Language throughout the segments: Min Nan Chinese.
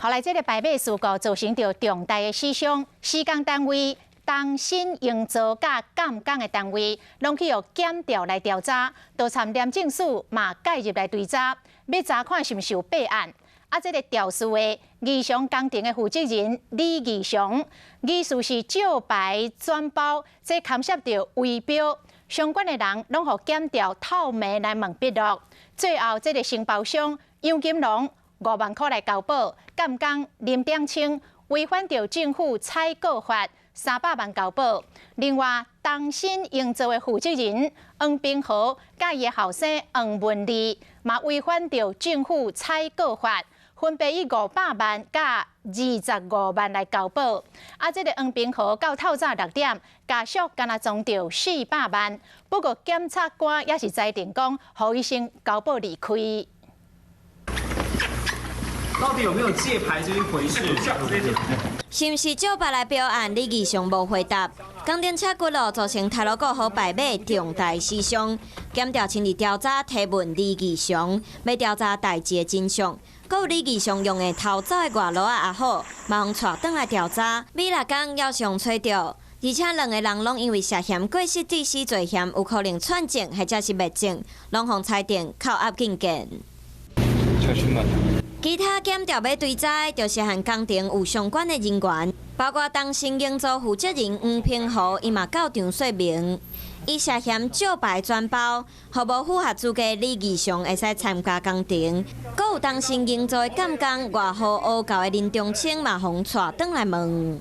後來這个牌馬事故造成著重大的死傷，施工單位東新營造佮監工的單位，攏去予檢調來調查，都參廉政署嘛介入來追查，欲查看是毋是有弊案。啊，這个肇事的義祥工程的負責人李義祥，疑似是招牌轉包，這牽涉著圍標，相關的人攏予檢調透明來問筆錄。最後，這个承包商楊金龍5萬箍來交保，監工林點清違反著政府採購法300萬交保。另外，東新營造的負責人黃平和佮伊的後生黃文利嘛違反著政府採購法，分別以500萬佮25萬來交保。啊，這个黃平和到透早6點，家屬敢若裝著400萬。不過檢察官也是裁定講，予伊先交保離開。到底有沒有借牌這一回事？是毋是招牌來標案？李義祥無回答。工程車骨路造成太魯閣號牌馬重大死傷，檢調親自調查提問李義祥，欲調查代誌的真相。閣有李義祥用的偷走的外勞仔阿虎，嘛予帶轉來調查。美麗港也上揣著，而且兩个人攏因為涉嫌過失致死罪嫌，有可能串證或者是滅證，攏予裁定扣押禁見。其他檢調欲追查的，就是和工程有相關的人員，包括東新營造負責人黃平和，伊嘛到場說明，伊涉嫌招牌轉包，予無符合資格李義祥會使參加工程。閣有東新營造的監工外號烏狗的林中清嘛，予帶轉來問。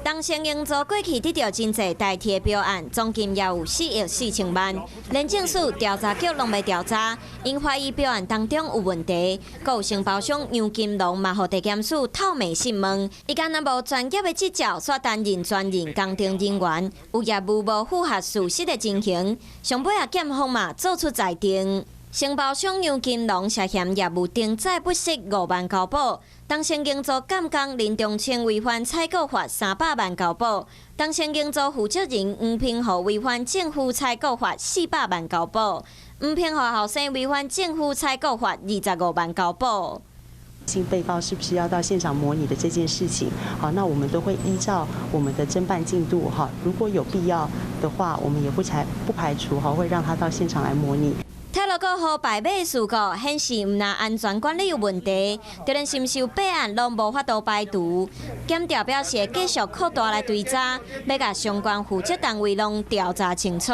東新營造過去得著真濟代替的標案，總金也有4億4千萬。廉政署調查局攏欲調查，𪜶懷疑標案當中有問題。閣有承包商楊金龍嘛，予地檢署透明訊問，伊敢若無專業的執照，煞擔任專任工程人員，有業務無符合事實的情形，上尾仔檢方嘛做出裁定。承包商楊金龍涉嫌業務登載不實5萬交保，東新營造監工林中清違反採購法300萬交保，東新營造負責人黃平和違反政府採購法400萬交保，黃平和後生違反政府採購法25萬交保。新被告是不是要到現場模擬的這件事情，好，那我們都會依照我們的偵辦進度，哈，如果有必要的話，我們也不排除哈會讓他到現場來模擬。太魯閣號牌馬事故顯示，毋但安全管理有問題，就連是毋是有弊案攏無法度排除。檢調表示會繼續擴大來追查，欲共相關負責單位攏調查清楚。